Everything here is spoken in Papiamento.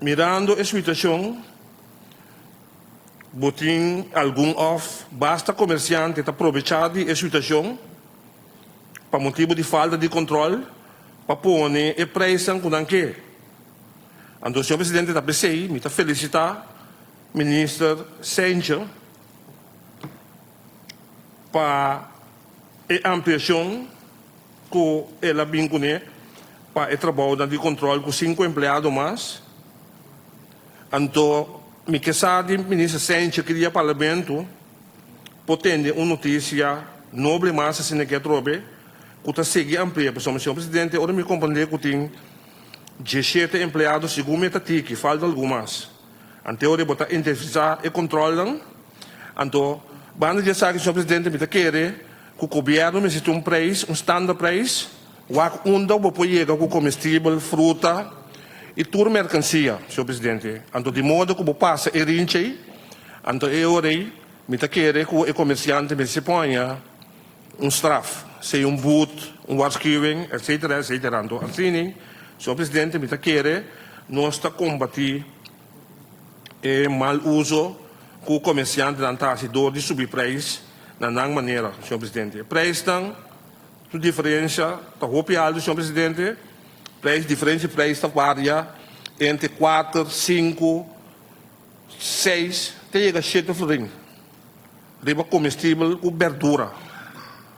Mirando e situashon, bo tin algun òf basta komersiante ta probechá di e situashon pa motibu di falta di kontròl pa pone e preisnan ku nan ke. Anto, señor presidente, ta p'esei mi ta felisitá Minister Cijntje pa e ampliashon ku el a bin kuné pa e trabounan di kontròl ku sinku empleado mas. Anto mi ke sa di Minister Cijntje ki dia Parlamento por tende un notisia noble mas asina ke atrobe ku ta sigui amplia. Pasobra, señor presidente, ora mi komprendé ku tin 17 empleado segun mi ta tiki, falta algun mas. Ante ora bo ta intensifisá e kontròlnan. Anto, banda di esaki, señor presidente, mi ta kere ku gobièrnu mester tin un preis, un standaard preis, wak unda bo por yega ku komestibel, fruta i tur merkansia, señor presidente. Anto, di modo ku bo pasa e rinchi ei, anto e ora ei mi ta kere ku e komersiante mester poña un straf, sea un boet, un waarschuwing, etcetera, etcetera. Anto, asina, señor presidente, mi ta kere nos ta kombatí e mal uso ku komersiantenan ta hasi dor di subi preis na nan manera, señor presidente. Preisnan, su diferensha ta hopi altu, señor presidente. Preis, diferensha di preis ta varia entre kuater, sinku, seis te yega shete florin riba komestibel ku berdura.